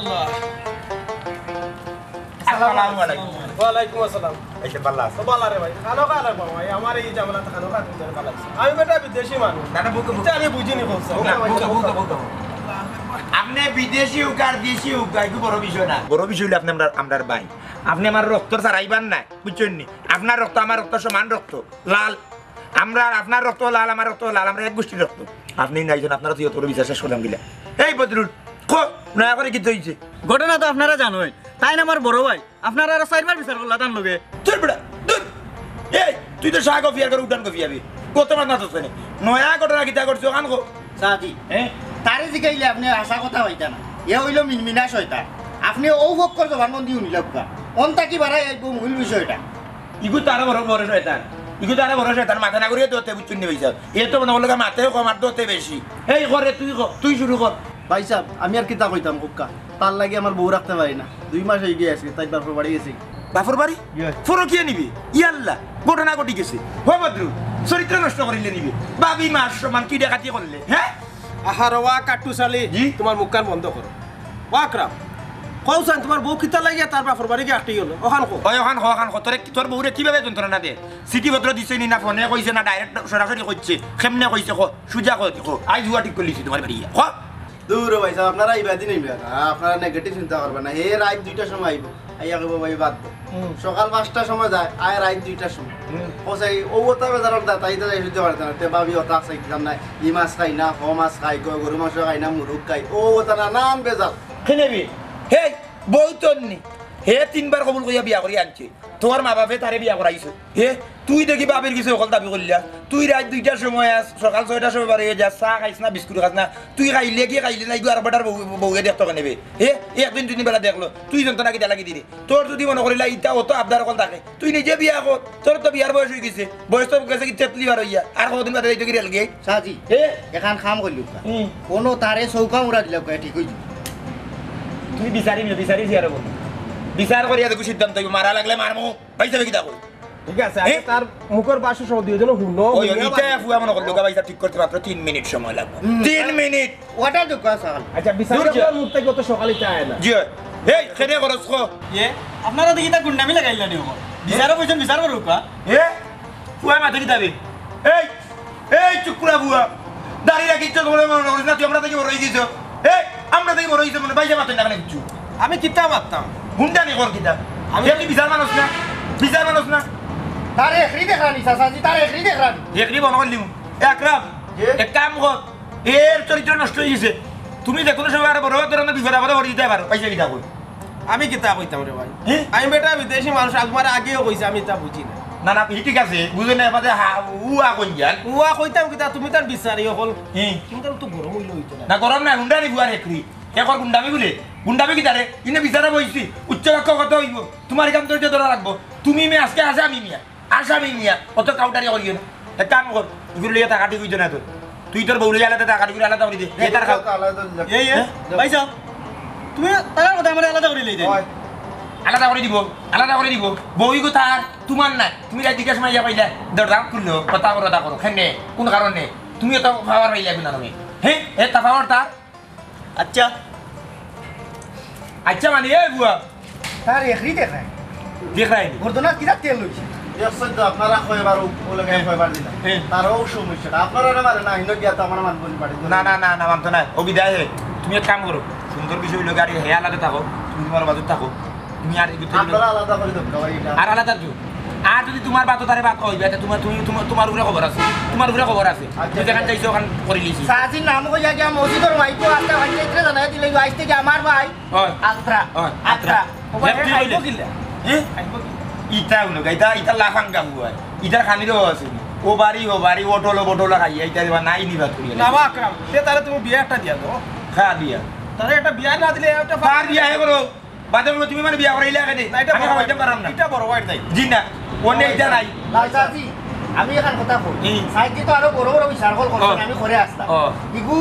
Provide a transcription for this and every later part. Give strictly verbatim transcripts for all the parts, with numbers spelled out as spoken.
আল্লাহ। আসসালামু আলাইকুম। ওয়ালাইকুম আসসালাম। এই যে ভালা আছো? তো ভালা রে ভাই। খানো খা রে বাবা, এই আমার এই ঝামেলা তো খানো খা তুই জানে ভালা আছো। আমি বেটা বিদেশি মানুষ। না, না, বুকে, বুকে। ইটা আমি বুঝিনি বলছো। বুকে, বুকে, বুকে, বুকে। আপনি বিদেশি হোক আর দেশি হোক, এটা বড় বিষয় না। বড় বিষয় হইলো আপনি আমরার, আমরার ভাই। আপনি আমার রক্ত ছাড়াইবার না, বুঝছেন নি? আপনার রক্ত আমার রক্ত সমান রক্ত, লাল। আমরা, আপনার রক্ত লাল, আমার রক্ত লাল, আমরা এক গোষ্ঠীর রক্ত। আপনি নাই জন, আপনারা তুই অত বড় বিচার শেষ করলাম গিলা। এই বদরুল, কো, নয়া করে কিতা অইছে? ঘটনা তো আপনারা জানোই, তাইন আমার বড় ভাই, আপনারা আরো চাইরবার বিচার করলা তান লগে। দূর বেটা, দূর। এই, তুই তো শাহ কফিয়ার করে উঠান কফিয়াবি। কত মাত মাতছ কেনে? নয়া ঘটনা কিতা ঘটছে, অখান কো। চাচি, হ্যাঁ? তারে জিকাইলে আপনি হাছা কথা পাইতা না। এ অইলো মিনমিনা শয়তান। আপনি অউ পক্ষর জবানবন্দি হুনিলাউক্কা। অন থাকি বারাই আইবো মূল বিষয়টা। ইগু তো আরো বড়, বড় শয়তান। ইগু তো আরো বড় শয়তান। মাথা না ঘুরাইয়া দতে বুঝছইন নি ভাইসাব। এ তো মনে করলো মাতেও কম আর দতে বেশি। এই করে, তুই ক, তুই শুরু কর। ভাইসাব, আমি আর কিতা কইতাম কউক্কা? তার লাগি আমার বউ রাখতে পারি না। দুই মাস অই গেছে, তাই বাপর বাড়ি গেছি। বাপর বাড়ি? ইয়ে। পরকিয়া নিবে? ইয়াল্লা, ঘটনা ঘটি গেছে। হো বদরু, চরিত্র নষ্ট করিলে নিবে। ভাবি মার সমান কি ডাকাতি করলে, হ্যাঁ? আহা রে ওয়া কাট্টুশ আলী, জি? তোমার মুখখান বন্ধ করো। ওয়া আকরাম, কও চাইন তোমার বউ কিতা লাগিয়া তার বাপর বাড়ি গিয়া আটকি গেল? অখান কও। ওই অখান ক, অখান ক। তোরে, তোর বউরে কিভাবে যন্ত্রণা দে? চিঠিপত্র দিছে নি না ফোনে কইছে না direct সরাসরি কইছে? কেমনে কইছে ক? সুজা ক, ক। আইজ হুয়া ঠিক করিলিছি তোমার বাড়ি গিয়া। ক। দূর ভাইসাব, আপনারা ইবাদি নিবা না, আপনারা negative চিন্তা করবা না। হে রাইত দুইটার সময় আইবো, আইয়া কইবো, "ভাই বাদ দে।" হুম। সকাল পাঁচটার সময় যায়, আয় রাইত দুইটার সময়। হুম। ও চাই, ও ওটা বেজার ওর দাতা, ইটা যাই সহ্য পারতে না। তে ভাবি ওটা আছে, ইটা নাই, ই মাছ খাই না, হ মাছ খাই, গ-, গরু মাংস খাই না, মুরগ খাই, ও ওটা নানান বেজার। খেনেবি, হেই, বউ তোর নি। হে তিনবার কবুল কইয়া বিয়া করি আনছে। তোর মা বাপে তারে বিয়া করাইছে। হে, তুই দেখি বাপের গেছে অকল দাবি করলিয়া। তুই রাইত দুইটার সময় আস, সকাল ছয়টার সময় বারইয়া যাস, চা খাইস না, বিস্কুট খাস না। তুই খাইলে কি খাইলে না, ইগু আর বেটার বউ, বউয়ে দেখতো কেনে বে? হে, একদিন দুইদিন বেলা দেখলো, তুই যন্ত্রণা কিতা লাগি দিরে? তোর যুদি মনে করিলা ইতা অত আবদার অকল থাকে, তুই নিজে বিয়া কর। তোর তো বিয়ার বয়স অই গেছে, বয়স তো গেছে কি তেতলি বার অইয়া, আর কতদিন বাদে যাইতো কি রেল গেট? চাচি, হে? এখান কাম করলি কা? হুম। কোনো তারে চৌকা মুড়া দিলা কা, ঠিক অই যাবে। তুই বিচারি নিও, বিচারি সিয়ারে বল। বিচার করিয়া দেখো সিদ্ধান্ত অইবো, মারা লাগলে মারমু। ভাইসাবে কিতা কই? ঠিক আছে, এ? আচ্ছা, তার মুখর ভাষা সহ দুইজনে হুনো, ওই, ওই, হুনিয়া ইটা বাদ। ফুয়া মনে করলো, ভাইসাব ঠিক করতে মাত্র তিন মিনিট সময় লাগবো। হুম। তিন মিনিট। ওটা তো কথা হল। আচ্ছা, বিচার ধৈর্য। করার মুখ থেকে অত সকালে চা আয় না। জি অয়। এই, কেনে খরচ ক? এ, আপনারা দেখি তা গুন্ডামি লাগাইলা নি ওর। বিচারো বইছেন, বিচার করুক, হ্যাঁ? এ, ফুয়া মাতে কিতা বে? এই, এই চুকুরা ফুয়া। দাড়ি রাখিছ তো মনে মনে করিস না, তুই আমরা থাকি বড় অই গেছ। এই, আমরা থাকি বড় অই গেছ মনে, ভাইসাব মাতে না কেনে কিচ্ছু? আমি কিতা মাততাম? হুন্ডা নি কর কিতা? আমি এ তুই বিচার মানুষ না? বিচার মানুষ না? তার একরি দেখরানি, চাচাজি, তার একরি দেখরানি। একরি বন্ধ করিলিমু। আকরাম, জি? এক কাম কর। এর চরিত্র নষ্ট অই গেছে। তুমি যে কোনো সময় আর বড় ধরনের বিপদ আপদে পড়ি যাইতে পারো। ভাইসাব কিতা কই? আমি কিতা কইতাম রে ভাই? হে? আমি বেটা বিদেশি মানুষ, আকবর আগেও কইছে, আমি তা বুঝি না। না, না, ই ঠিক আছে, বুঝো না, এবারে হা-, উয়া কই যান? উয়া কইতাম কিতা, তুমি তার বিচারি অকল। হে। তুমি তার তো গরম অইলে অইতো না। না, গরম না, হুন্ডা নি ফুয়ার একরি। একর গুন্ডামি বুলে। গুন্ডামি কিতা রে? ইনে বিচারে বইছি। উচ্চ বাক্য কত অইবো? তোমার এখান ধৈর্য ধরা লাগবো। তুমি মে আজকে আসামি মিয়া। আসামি মিয়া, অত কাউটারি করিও না। এক কাম কর, ইগুর লইয়া টাকা ঠিক অইতো না তোর। তুই তোর বউ লইয়া আলাদা টাকা ঠিক করে আলাদা করি দে। এ তার খাও। আলাদা অইলে এই, এ, হ্যাঁ? ভাইসাব, তুমি তার কথা আমারে আলাদা করি লই দে। হয়। আলাদা করি দিব, আলাদা করি দিব। বউ ইগু তার, তোমার না। তুমি রাইত দুইটার সময় ইয়া পাইলা, দরজা খুললো, কথা করো, কথা করো। কেনে? কোন কারণে? তুমি তো পাওয়ার পাইলা কোন কারণে? হ্যাঁ? এ তা পাওয়ার তার? আচ্ছা। আচ্ছা মানে, এ বুয়া। তার একরি দেখায়। দেখায় নি? গর্দনাত কিতা তেল লইছে? দেখছেন তো, আপনারা কয়বার ও-, ও লাগে হ্যাঁ। কয়বার দিলা। হ্যাঁ। তারও সমস্যা। আপনারা না মারে না, হিনো গিয়া তো আমার মান বলি পারি। না, না, না, না, মানতো না। ও বিদায় হে। তুমি এক কাম করো। সুন্দর বিষয় অইলো গাড়ি হে আলাদা থাকো। তুমি তোমার বাজুত থাকো। তুমি আর এগুলো আপনারা আলাদা করে দেন, ভাই, এটা। আর আলাদা তো। আর যদি তুমার বাতো তারে বাত অইবে, তে তুমার, তুমি, তুমার, তুমার উপরে খবর আছে, তুমার উপরে খবর আছে। আচ্ছা, তুমি যেখান চাইছো ওখান করি লিছি। সাজির নাম কইয়া গিয়া মসজিদর মাইকো আস্তা ভাঙ্গি ইতরে জানাই দিলে, আইজ থাকি আমার ভাই। ওই। আত্রা। ওই, আত্রা। আত্রা। ও ভাই, লেফটি খাইবো কইলে। কিলা? হ্যাঁ? খাইবো কিলা? ইতা হলো গা, ইতা, ইতা লাফাঙ্গা বুয়াই। ইতার খানিরও আছে নি। ও বাড়ি, ও বাড়ি, ওটলো, বটলো খাইয়া, ইতা দিবা, নাই নিবা তুই। না বা আকরাম, তে তারে তুমি বিয়া একটা দিয়া দাও। খা বিয়া। তারে একটা বিয়া না দিলে একটা তার বিয়া হে করো। বাদে বলবো, "তুমি মানে বিয়া করাইলে আগে দে।" না, এটা আমি বড় খাওয়াইতে ভাই। পারলাম না। এটা বড় ভাইর দায়িত্ব। জি না, অনে এটা নাই। লাল চাচি, আমি এখান কথা কই। হুম। সাইডে তো আরো বড় বড় বিচার কল করছেন, ও। আমি করে আসলাম। ও। ইগু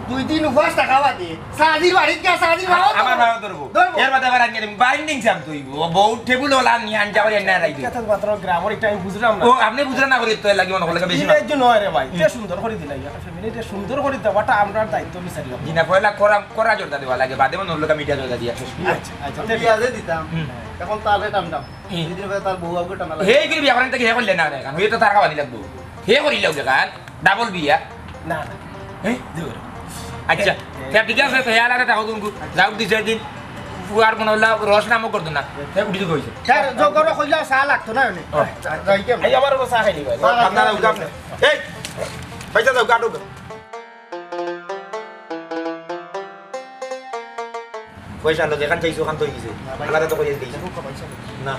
দুই দিন উপাস থাকা বাদে, সাজির বাড়িত গিয়া সাজির বাবা আমার ধরবো। বাবা ধরবো। ধরবো। এর বাদে আবার আনিয়ে দিবি। বাইন্ডিং চাম তুই। ও বউ টেবিল ওলা নিয়ে আনতে আবার এনে রাখবি। এটা তো মাত্র গ্রামর, এটা আমি বুঝলাম না। ও, আপনি বুঝলেন না করে তো লাগি মনে করলে বেশি এটা না। একটু নয় রে ভাই, এটা সুন্দর করে দিলাই। ফ্যামিলিটা সুন্দর করি দেওয়াটা আমরার দায়িত্ব বিচারি হবে। জি না, পয়লা করা, করা জোরদার দেওয়া লাগে, বাদে মনে হলো মিডিয়া জোরদার দিয়া শেষ। আচ্ছা, আচ্ছা, আমি ঠিক বিয়া আছে। যে দিতাম, হুম। এখন তার রেট আমি দাম। হুম। দুই দিন পরে তার বউ আগে টানা লাগে। এই করে বিয়া করেন তো কি হে করলে না রে, কারণ হে তো তার খাওয়ানি লাগবো। হে করি লাগবে কার, ডাবল বিয়া। না, না। হ্যাঁ? দূর। আচ্ছা, এ, এ। তা ঠিক আছে, তো হে আলাদা থাকো তুমি। যাও দুই চার দিন। ফুয়ার মনে হলো রস নামও করতো না। হে উঠি তো কইছে। স্যার, জগরও কইলা চা লাগতো না এনে। ও। যাই কেমন? এই আমার চা খাইনি ভাই। চা খাইনি। আপনারা উঠা আপনি। এই, পয়সা দাও, কাটো। পয়সা আনলো, যেখান চাইছো, ওখান তো হয়ে গেছে। না, ভাই। আলাদা তো করে দিয়েছি। দেখো, কমাইছে না। না।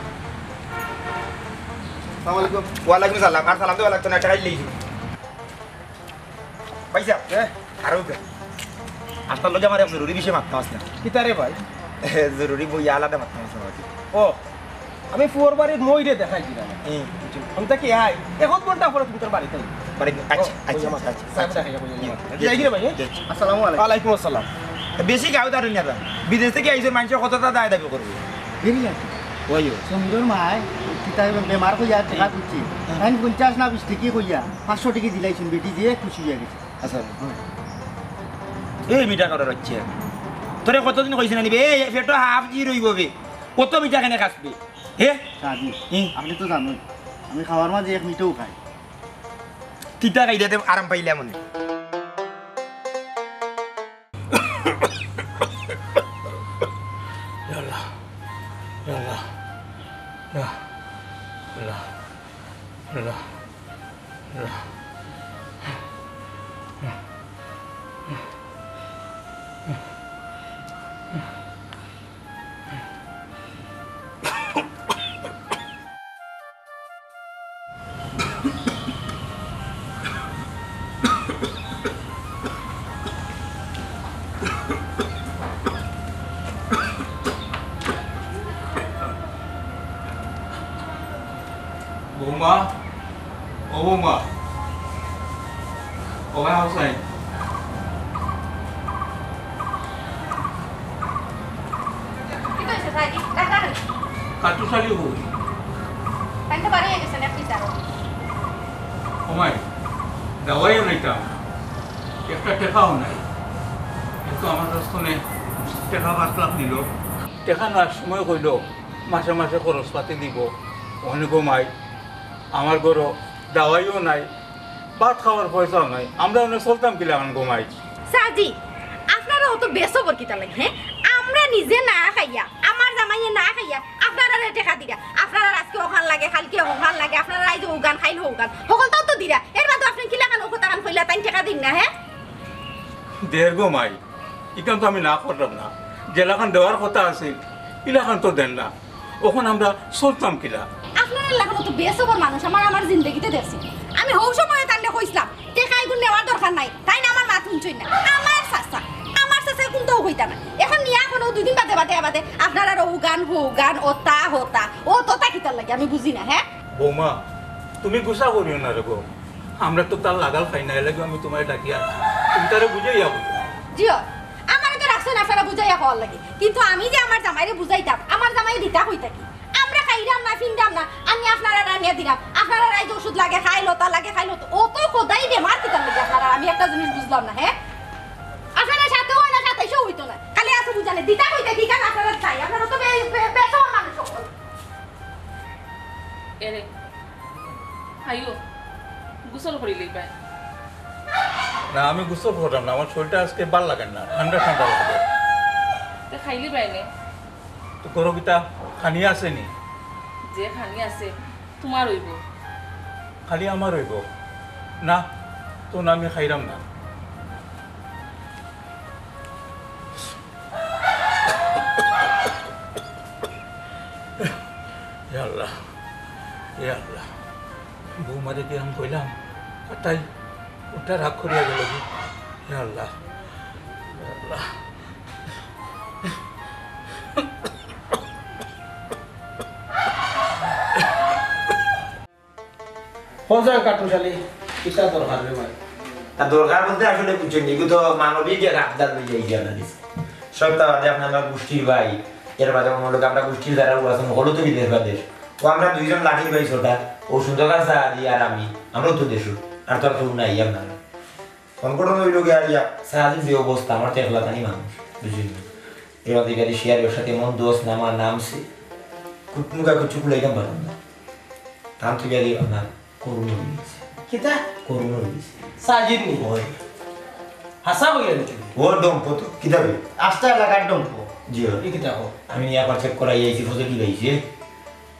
আসসালামু আলাইকুম। ওয়ালাইকুম সালাম। আর সালাম দেওয়া লাগতো না, টাকা দিলেই হইছে। পয়সা? হ্যাঁ। আর ওকে। আপনার লগে আমার এক জরুরি বিষয়ে মাততাম আছে না। কিতা রে ভাই? জরুরি বই আলাদা মাততাম আছে না। ও, আমি ফুয়ার বাড়ির মইরে দেখাই দিলাম। হুম। আমি তাকে আই, এক ঘন্টা পরে তুমি তোর বাড়িতে আই। বাড়িতে, আচ্ছা, ও, আচ্ছা, ওই আচ্ছা, আচ্ছা। সাহেব দেখাই যাবো, জি, যাই জি, গিয়ে ভাই, হ্যাঁ? জি, জি। আসসালামু আলাইকুম। ওয়ালাইকুম আসসালাম। বেশি গাও দারুন না। বিদেশ থেকে আইছে, মানুষের কথা তা দায় দাবি করবো। বেরিয়ে আসো। ওইও। সমীরর মায়, কিতা বেমার কইয়া টেকা দিচ্ছি। হ্যাঁ। আমি পঞ্চাশ না বিশ টেকা কইয়া, পাঁচশো টেকা দিলাইছুন, বেটি দিয়ে খুশি হয়ে গেছে। আচ্ছা। হুম। এই মিঠা কারোর হচ্ছে। তোরে কতদিন কইছি না নিবে? এই পেটো হাফ জি রইব বে। কত মিঠা কেনে খাসবে? হে? সাজি, হুম। আপনি তো জানেন, আমি খাওয়ার মাঝে এক মিটাও খাই। তিতা খাইলে তে আরাম পাইলাম মনে। ইয়া আল্লাহ, ইয়া আল্লাহ, ইয়া আল্লাহ, আল্লাহ, আল্লাহ। বৌমা, ও বৌমা, ও ভাই হোসেন। কিতা অইছে, সাইদি? ডাক্তার? কাট্টু শালি কই? তাই তো বাড়ি গেছে, ডাক্তার। ও মাই, দাওয়াইও নিতাম, একটা টেকাও নাই। কিন্তু আমার কাছ থেকে টেকা পাঁচ লাখ নিল। টেকা নেওয়ার সময় কইল, মাসে মাসে খরচপাতি দিব। অনে গো মাই, আমার ঘরো দাওয়াইও নাই, ভাত খাওয়ার পয়সাও নাই, আমরা অনে চলতাম কিলা অনে গো মাই? সাজি, আপনারা অত বেসবর কিতা লাগে, হ্যাঁ? আমরা নিজে না খাইয়া, আমার জামাইয়ে না খাইয়া, আপনারারে টেকা দিরা। আপনারার আজকে অখান লাগে, কালকে অখান লাগে, আপনারার আইজ অখান, কাইল অখান। হকলতাও তো দিরা। এর বাদে আপনি কিলাখান অ কথাখান কইলা, তাইন টেকা দিন না, হ্যাঁ? দের গো মাই, ইখান তো আমি না করলাম না। যেলাখান দেওয়ার কথা আছিল, ইলাখান তো দেন না। অখন আমরা চলতাম কিলা? আপনারার লাখান অত বেসবর মানুষ আমার, আমার জিন্দেগিতে দেখছি। আমি হউ সময় তানরে কইছলাম, টেকা ইগুন নেওয়ার দরকার নাই। তাইন আমার মাত হুনছইন না। আমার চাচা, আমার চাচায় কুন্তাও কইতা না। অখন নিয়া অখনো দুই দিন বাদে বাদে আবাদে আপনারার অউ গান, হউ গান, অতা, হতা। অততা কিতার লাগি আমি বুঝি না, হ্যাঁ? বৌমা, তুমি গুসা করিও না রে গো। আমরা তো তার লাগাল খাই না, এর লাগি আমি তোমারে ডাকি আনছি। তুমি তারে বুঝাইয়া কইও। জিও, আমারে তো রাখছইন আপনারা বুঝাইয়া কওয়ার লাগি, কিন্তু আমি যে আমার জামাইরে বুঝাইতাম, আমার জামাই দিতা কইতা কি? আমরা খাইরাম না, ফিনরাম না, আমি আপনারারে আনিয়া দিরাম। আপনারার আইজ ওষুধ লাগে, কাইল অতা লাগে, কাইল অতা। অত খোদাই বেমার কিতার লাগি আপনারার? আমি একটা জিনিস বুঝলাম না, হ্যাঁ? আপনারার সাথেও অয় না, সাতাইশেও অইতো না। খালি আছে বুঝানে, দিতা কইতা কি কারণ আপনারা চাই? আপনারা তো বে-, বে-, বেসবর মানুষ অকল। এরে, আইও, গোসল করিলেই পায়। না, আমি গোসল করতাম না, আমার শরীরটা আজকে ভালা লাগে না, ঠান্ডা ঠান্ডা লাগে। তে খাইলি বাইনে? তো করো কিতা, খানি আছে নি? যে খানি আছে, তোমার অইবো। খালি আমার অইবো? না, তো না, আমি খাইরাম না। ইয়া আল্লাহ, ইয়া আল্লাহ, বৌমারে যে আমি কইলাম, আর তাই উল্টা রাগ করিয়া গেল গি। ইয়া আল্লাহ, ইয়া আল্লাহ। হোসেন কাটুশালী, কিতা দরকার রে ভাই? তা দরকার বলতে আসলে বুঝছেন, এগুলো তো মানবিক এক আবদার লইয়া আইছি আপনার কাছে। সপ্তাহ বাদে আপনি আমার গোষ্ঠীর ভাই, এর বাদে মনে হলো আমরা গোষ্ঠীর যারা ও আছেন, হলো তো বিদেশ বাদেশ। ও আমরা দুইজন লাঠির ভাই ছোটা, ও সুন্দর চা দি আর আমি, আমরাও তো দেশু, আর তো আর কেউ নাই আপনার। সংগঠন হইল গিয়া ইয়া, সারাদিন যে অবস্থা, আমার তো একলা খানি মানুষ, বুঝলি? এবার দেখি শেয়ার ব্যবসাতে এমন দোষ নামা নামছে, কুটমুখা কিছু খুলাইতাম পারতাম না। তার তো গেলে আপনার করুণ হয়ে গেছে। কিতা? করুণ হয়ে গেছে। সাজিদ নি? ওই। হাসা হয়ে গেছে। ও ডম্প তো, কিতা বে? আস্তা এলাকার ডম্প। জি, ওই। এই কিতা হো? আমি নিয়ে আবার চেক করাই আইছি, পজিটিভ আইছে।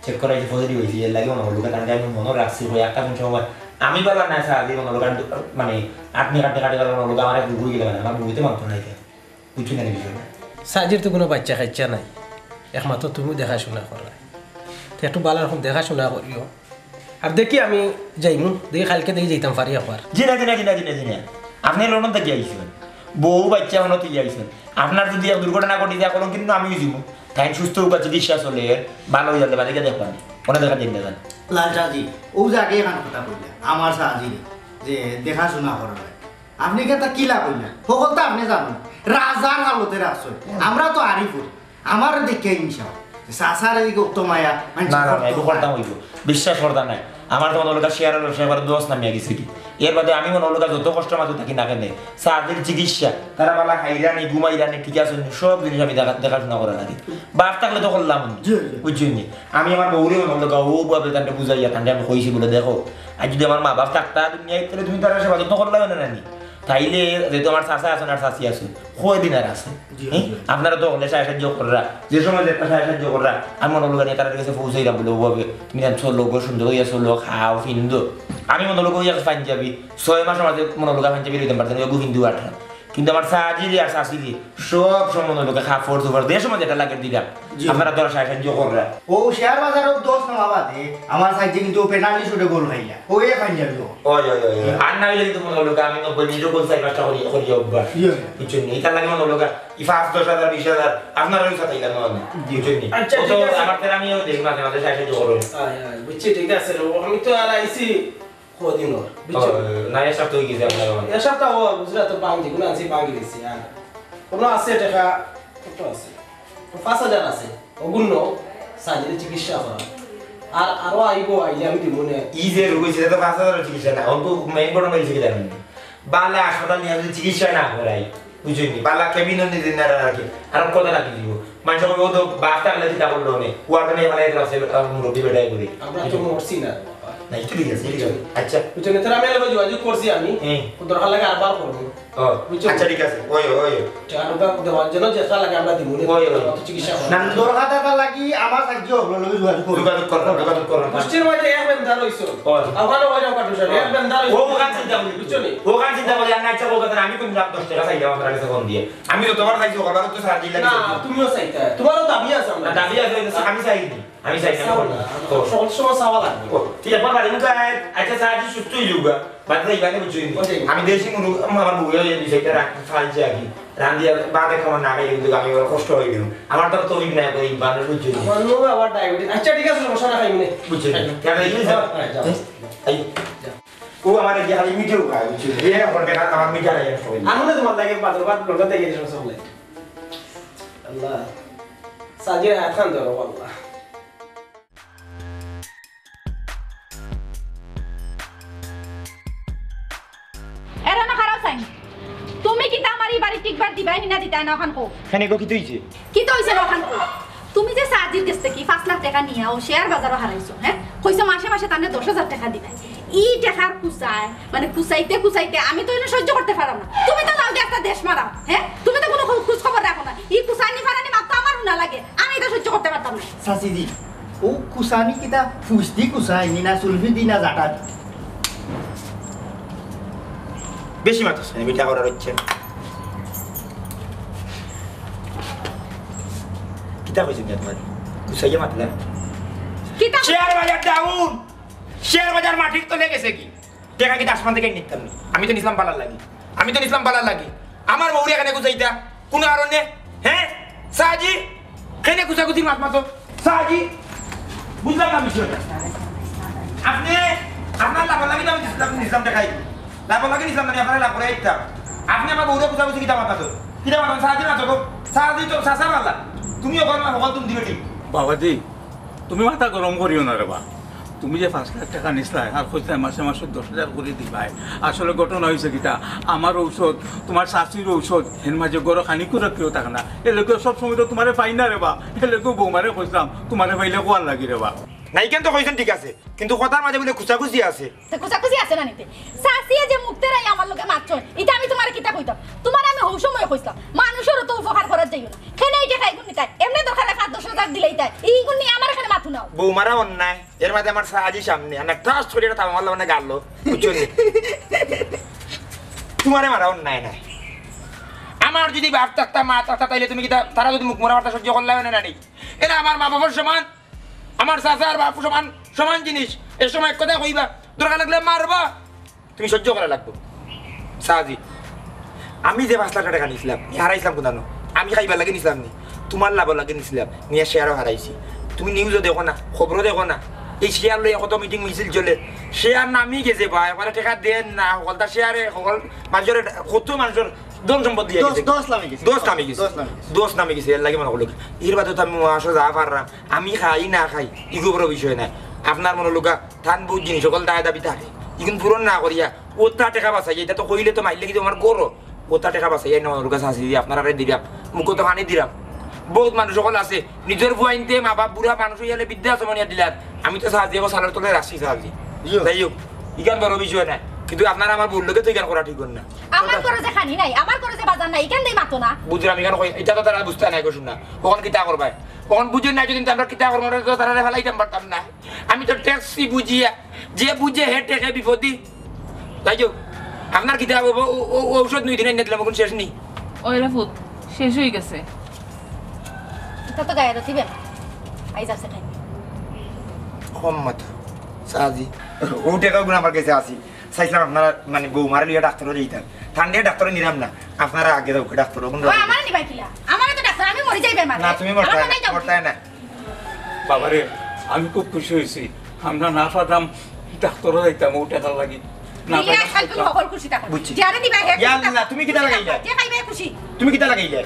চেক করাই আইছি, পজিটিভ আইছে। এর লাগে মনে হলো, কারণ আমি মনে রাখছি, ওই একটা কোন সময় আমি বলা না, সারাদিন মনে হলো, কারণ মানে, আপনি কাটতে কাটতে গেলে মনে হলো, আমার এক রুগী গেলে মানে, আমার রুগীতে মানতো না এটা। বুঝছো না এই বিষয়টা? সাজির তো কোনো বাচ্চা কাচ্চা নাই, একমাত্র তুমি দেখাশোনা করো। তো একটু ভালো রকম দেখাশোনা করিও। আর দেখি আমি যাইমু, দেখি কালকে দেখি যাইতাম পারি আবার। জি না, জি না, জি না, জি না, জি না। আপনি লন্ডন থেকে আইছেন, বউ বাচ্চা হনো থেকে আইছেন। আপনার যদি এক দুর্ঘটনা ঘটি যায়, এখন কিন্তু আমিও যাইমু। তাই সুস্থ হোক, চিকিৎসা চলে, ভালো হয়ে যাবে, বাড়িকে দেখবেন। ওনা দেখা দিন, দেখেন। লাল চাচি, ও যে আগে এখান কথা কইলা, আমার চাচি যে দেখাশোনা করে না। আপনি কি তা কিলা কইলা? সকল তো আপনি জানেন, রাজার হালতে রাখছেন। আমরা তো আরিফুর, আমার দেখে হিংসা। চাচার এই গপ্ত মায়া, মানুষ না, না, না, করতো একটু না। করতাম হইব। বিশ্বাস করতাম নাই। আমার তো মনে হলো শেয়ারের ব্যবসা করে দোষ নামিয়ে গেছে কি। এর বাদে আমি মনে হলো যত কষ্ট মাঝে থাকি না কেন, চাচির চিকিৎসা, তারা বালা খাইরানি, ঘুমাইরানি, ঠিক আছে, সব জিনিস আমি দেখা-, দেখাশোনা করা লাগে। বাপ থাকলে তো করলাম না। জি, জি। বুঝছো নি? আমি আমার বউরে মনে হলো, ও বাবা, তান্ডে বুঝাইয়া, তান্ডে আমি কইছি বলে, "দেখো, আর যদি আমার মা বাপ থাকতা দুনিয়ায়, তাহলে তুমি তারা সেবা যত্ন করলাম না নানি?" তাইলে যেহেতু আমার চাচা আছেন আর চাচি আছেন, কয়দিন আর আছে? জি, হ্যাঁ? জি। আপনারা তো হলে সাহায্য কররা, যে সময় যে একটা সাহায্য কররা, আমি মনে হলো, তারা কাছে পৌঁছাইলাম বলে, "ও বাবা, তুমি জানো, চলো গো, সুন্দর হইয়া চলো, খাও, ফিন্দো।" আমি মনে হলো, ওই এক পাঞ্জাবি, ছয় মাসের মাঝে মনে হলো, পাঞ্জাবি লইতাম পারতাম, ওই হিন্দু আঠা। কিন্তু আমার চাচিরে আর চাচিরে সব সময় মনে হলো কাপড় চোপড় যে সময় যেটা লাগে দিলাম। জি। আপনারা তো আর সাহায্য কররা। ও শেয়ার বাজারও দোষ না বাবা দে, আমার সাইডে কিন্তু ও পেনাল্টি শুটে গোল খাইলা। ও এ খাই যাবে ও। ওই, ওই, ওই, ওই। আর না হইলে কিন্তু মনে হলো আমি নব্বই মিনিটও গোল চার পাঁচটা করি, করি অভ্যাস। জি। বুঝছেন নি? এটা লাগে মনে হলো এই পাঁচ দশ হাজার, বিশ হাজার, আপনারা ওই সাথে ইলাম না। জি। বুঝছেন নি? আচ্ছা, ও তো ঠিক আছে। আমার তারা আমিও দেখি মাঝে মাঝে সাহায্য করো। হ্যাঁ, হ্যাঁ, বুঝছি, ঠিক আছে। ও আমি তো আর আইছি। কদিন ওর, বুঝছো? ও, না, এক সপ্তাহ হয়ে গেছে আপনার ওখানে। এক সপ্তাহ ওর, বুঝলা তো, ভাঙি, যেগুলো আনছি, ভাঙি দিছি, আর কোনো আছে টাকা, কত আছে? ও পাঁচ হাজার আছে, ওগুলো সার্জারি চিকিৎসা করা। আর আরো আইবো, আইলে আমি দিব নে। ই যে রোগ হয়েছে, এটা তো পাঁচ হাজার চিকিৎসা না, ওর তো মেইন বড় মেইন চিকিৎসা জানেন না। বালা হাসপাতাল নিয়ে যদি চিকিৎসা না করাই, বুঝছেন নি? বালা কেবিনও নিয়ে দিন না রাখে, আর কথা রাখি দিব। মানুষ ও তো বাপ থাকলে চিন্তা করলো নে, ওয়ার্ডে নিয়ে ফেলাই দিলাম, সে, আহ, মুরব্বী বেটাই করে। আমরা তো মরছি না, বাবা। না, এটা ঠিক আছে, ঠিক আছে। আচ্ছা। বুঝছো না? তাহলে আমি এলাকায় যোগাযোগ করছি আমি। হুম। ও দরকার লাগে আরবার করবো। ও, বুঝছো? আচ্ছা, ঠিক আছে। ওই, ওই, ওই। টাকা দেওয়ার জন্য চেষ্টা লাগে আমরা দিব। ওই, ওই। চিকিৎসা করবো। না, দরকার টাকা লাগি আমার সাহায্য হলো, লগে যোগাযোগ করো। যোগাযোগ করো, যোগাযোগ করো। গোষ্ঠীর মাঝে এক বেন্দা রইছো। ওই। ওখানে ওই রকম কাটুস, এক বেন্দা রইছো। ও, ওখানে চিন্তা করি। বুঝছো নি? ওখানে চিন্তা করি, আর না ইচ্ছা করবে, তাহলে আমি কোন দশ টাকা চাইলাম আপনার কাছে ফোন দিয়ে। আমি তো তোমার চাইছি, ওখানে তো সাহায্য লাগে। না, তুমিও চাইতে হয়। তোমারও দাবি আছে আমরা। দাবি আছে, আমি চাইনি। আমি চাই না, চাও না, আমি করি না। ও। সব সময় চাওয়া লাগবে। ও, তুই একবার বাড়ি মতো আয়, আচ্ছা, সাহায্য সুস্থ হয়ে যাবো। বাদ দিয়ে এখানে বুঝছো নি? ওটাই। আমি দেশি মুরগ, আম-, আমার বউয়ে এই বিষয়টা রাখ-, ফালছে আর কি। রান্ধিয়া বাদে খাওয়া না খাইলে কিন্তু আমি আবার কষ্ট হয়ে গেলাম। আমার তো তৌফিক নাই, ওই মানুষ বুঝছো নি? আমার বউ আবার ডায়াবেটিস। আচ্ছা, ঠিক আছে, সমস্যা না, খাইবো নে। বুঝছো নি? খাইবো। কেন এই যে হ্যাঁ, হ্যাঁ, যাও। এই, এই। যাও। ও আমার এই যে খালি মিঠেও খায়, বুঝছো নি? এ আমার বেকার, আমার মিঠা লাগে না সবাই। আমি না তোমার লাগে বাজার বাদ লোটা দেখে দিলাম সব লাগে। আল্লাহ। সাজিয়ে হাত খান ধরো, আল্লাহ। এরা না খারাপ চাই। তুমি কিতা আমার ই বাড়ি টিকবার দিবায় নি না দিতায় না, অখান কও। কেনে গো, কিতা অইছে? কিতা অইছে না, অখান কও। তুমি যে সাজির গেছ থাকি পাঁচ লাখ টেকা নিয়া ও শেয়ার বাজারো হারাইছো, হ্যাঁ? কইছো মাসে মাসে তানরে দশ হাজার টেকা দিবায়। ই টেকার কুচায়, মানে কুচাইতে কুচাইতে আমি তো এনে সহ্য করতে পারলাম না। তুমি তো যাও গিয়া একটা দেশ মারাও, হ্যাঁ? তুমি তো কোনো খোঁজ খবর রাখো না। ই কুচানি ফারানি মাত তো আমার হুনা লাগে। আমি এটা সহ্য করতে পারতাম না। চাচিজি, ও কুচানি কিতা ফুসদি কুচাইনি না সুলফিদি না জাটা? বেশি মাতছ কেনে, মিঠা করার হচ্ছে। কিতা কইছি না তোমার? কুচাইয়া মাতলা। কিতা? শেয়ার বাজার ডাউন। শেয়ার বাজার মাটির তলে গেছে কি? টেকা কিতা আসমান থাকি নিতাম নি? আমি তো নিছলাম বালার লাগি। আমি তো নিছলাম বালার লাগি। আমার বউরে কেনে কুচাইতা? কুনু কারণে? হে? সাজি? কেনে কুচাকুচির মাত মাতো? সাজি? বুঝলাম না বিষয়টা। আপনে, আপনার লাভর লাগি তো আমি নিছলাম, নিছলাম টেকা। লাভর লাগি নিছলাম না, আপনারে লাভ করাইতাম। আপনে আমার বউরে কুচাকুচি কিতা মাত মাতো? কিতা মাত মাতো? সাজি মাতো গো। সাজি তো চাচা বালা। তুমি ওখানে হকল তুমি দিবে ঠিক। বাবাজি, তুমি মাথা গরম করিও না রে বা। তুমি যে পাঁচ লাখ টেকা নিছলায় আর কইছলায় মাসে মাসে দশ হাজার করি দিবায়। আসলে ঘটনা অইছে কিতা, আমার ঔষধ, তোমার চাচির ঔষধ, হের মাঝে ঘরো খানি করে কেউ থাকে না। এর লাগিও সব সময় তো তোমারে পাই না রে বা। এর লাগিও বৌমারে কইছলাম, তোমারে পাইলে কওয়ার লাগি রে বা। না, ইখান তো কইছইন ঠিক আছে, কিন্তু কথার মাঝে বুলে কুচাকুচি আছে। তে কুচাকুচি আছে না নি তে? চাচিয়ে যে মুখ তেরাই আমার লগে মাতছইন, ইতা আমি তোমারে কিতা কইতাম? তোমারে আমি হউ সময় কইছলাম, মানুষর তো উপকার করাত যাইও না। কেনে এই টেকা ইগুন নিতায়? এমনে দরকার অইলে পাঁচ দশ হাজার দিলাইতায়। ইগুন নিয়া আমার কেনে মাতো না। বৌমারা অন্যায়, এর মাঝে আমার সাজি সামনে, আর না ঠাস করি একটা থাবা মারলে মানে গালো, বুঝছো নি? তোমারে মারা অন্যায় নায়। আমার যদি বাপ থাকতা, মা থাকতা, তাইলে তুমি কিতা, তারা যদি মুখ মরা মারতা সহ্য করলায় না, না নি? এরা আমার মা বাবার সমান, আমার চাচা আর বাপ সমান, সমান জিনিস। এর সময় এক কথা কইবা, দরকার লাগলে মারবা। তুমি সহ্য করা লাগবো। সাজি, আমি যে পাঁচ লাখ টেকা নিছলাম, নি হারাইছলাম কুনানো? আমি খাইবার লাগি নিছলাম নি? তোমার লাভর লাগি নিছলাম, নিয়া শেয়ারও হারাইছি। তুমি নিউজও দেখো না, খবরও দেখো না, এই শেয়ার লইয়া কত মিটিং মিছিল চলে। শেয়ার নামি গেছে ভাই, একবারে টেকা দেন না, হকলতা শেয়ারে, হকল মানুষের, কত মানুষের ধন সম্পদ দিয়া দশ, গেছে। দশ নামি গেছে। দশ নামি গেছে। দশ নামি গেছে। দশ নামি গেছে, এর লাগি মনে করলো কি? এর বাদে তো আমি মাসও যা পারলাম, আমি খাই না খাই, ইগু বড় বিষয় না। আপনার মনে লোকা থান বহুত জিনিস হকল দায় দাবি থাকে, ইগুন পূরণ না করিয়া, ওতা টেকা বাচাইয়া, ইতা তো কইলে তো মাইরলে কিন্তু আমার গরো, ওতা টেকা বাচাইয়া, না মনে লোকা চাচি দি আপনারারে দিলাম, মুখো তো পানি দিলাম। বহুত মানুষ হকল আছে, নিজর ফুয়াইন্তে, মা বাপ, বুড়া মানুষ অইয়ালে বৃদ্ধাশ্রমো নিয়া দিলার। আমি তো সাজি, এখন সালর তলে রাখছি সাজি। ইয়ো। যাই হোক, ইখান বড় বিষয় না, কিন্তু আপনারা আমার বউর লগে তো ইখান করা ঠিক অর না। আমার ঘরো যে খানি নাই, আমার ঘরো যে বাজার নাই, ইখান দিয়া মাতো না। বুঝলাম, ইখান কই, ইতা তো তারা বুঝতা নায় গো, শুনা। অখন কিতা করবায়? অখন বুঝইন না যদি আমরা কিতা করমু, তো তারারে ফালাইতাম পারতাম না। আমি তো টেকছি বুঝিয়া, যে বুঝে হে টেকে বিপদি। যাই হোক, আপনার কিতা ও-, ও-, ও-, ঔষধ নুই দিন আনিয়া দিলাম, অখন শেষ নি? ওই রে পুত, শেষ অই গেছে। ইতা তো গায়ে রতি বেমার। আইজ আছে খাই। কম মাত, সাজি। ও টেকাগুন আমার গেছে আছে। চাইছলাম আপনারা, মানে, বউমারে লইয়া ডাক্তারো যাইতাম। ঠান্ডায় ডাক্তারো নিলাম না। আপনারা আগে যাউক্কা ডাক্তারো, অখন ও, আমারে নিবা কিলা? আমারে তো ডাক্তার, আমি মরি যাইবার মাঝে। না, তুমি মরতায় না, মরতায় না। বাবারে, আমি খুব খুশি অইছি। আমরা না পারলাম ডাক্তারো যাইতাম, ও টেকার লাগি। না পাইলাম। হকল খুশি থাকো। বুঝছি। যারে দিবা হে খুশি থাকো। ইয়া আল্লাহ, তুমি কিতা লাগাইলা? যে খাইবে খুশি। তুমি কিতা লাগাইলা?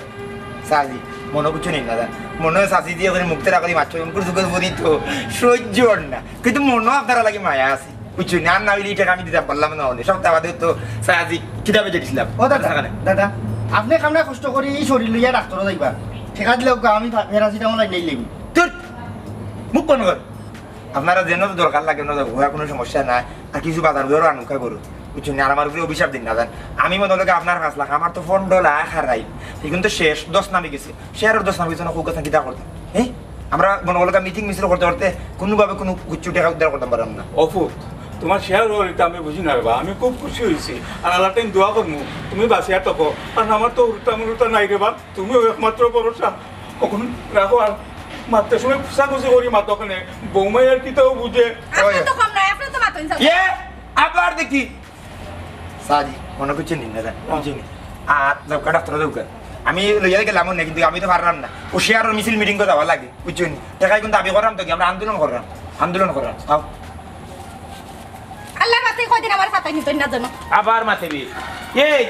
সাজি, মনো কিচ্ছু নেই না, জান। মনো সাজি দিয়া করি মুখ তেরা করি মাছ চুরি করে দুগজ বদি তো সহ্য অর না। কিন্তু মনো আপনারা লাগি মায়া আছে। বুঝছো না? আর না অইলে ই টেকা আমি দিতাম পারলাম না অনে। সপ্তাহ বাদে তো সাজি কিতাবে যেতেছিলাম। ও দাদা, দাদা, আপনে কামনা কষ্ট করি ই শরীর লইয়া ডাক্তারো যাইবা। টেকা দিলে ওকে আমি প্যারাসিটামল আইনাই লেবি। তোর মুখ বন্ধ কর। আপনারা যেন তো দরকার লাগে, না যাবো, কোনো সমস্যা নাই। আর কিছু বাজার ঘরও আনুকা করো, বুঝছো না? আর আমার উপরে অভিশাপ দিন না, জান। আমি মনে লাগে আপনার পাঁচ লাখ, আমার তো পনেরো লাখ হারাই, এখন তো শেষ, দশ নামি গেছে। শেয়ারর দশ নামি গেছে না, কৌকা কিতা করতাম? হ্যাঁ, আমরা মনে করলে মিটিং মিছিল করতে করতে কোনোভাবে কোনো কিছু টেকা উদ্ধার করতাম পারলাম না। অফুত, তোমার শেয়ার হওয়ার এটা আমি বুঝি না রে বা, আমি খুব খুশি অইছি। আর আল্লাহ টাইম দোয়া করমু, তুমি বাঁচিয়া থাকো, কারণ আমার তো উল্টা মুল্টা নাই রে বা। তুমিও একমাত্র ভরসা। অখন রাখো আর মাততে সময় খুশাখুশি করি মাতো কেনে। বৌমাই আর কিতাও বুঝে। আপনার তো কম নাই, আপনার তো মাতইন যাও। ইয়ে, আবার দেখি। সাজি, মনো কিচ্ছু নেই না, জান, বুঝছো নি? আর যাউক্কা, ডাক্তারো যাউক্কা। আমি লইয়া গেলাম অনে, কিন্তু আমি তো পারলাম না। ও শেয়ারর মিছিল মিটিং করে যাওয়া লাগে, বুঝছো নি? টেকা কিন্তু দাবি করলাম তো কি, আমরা আন্দোলন করলাম, আন্দোলন করলাম। আও। আল্লাহর ওয়াস্তে কয়দিন আমার ফাতাই নিতইন না জানো। আবার মাতে বি। এই।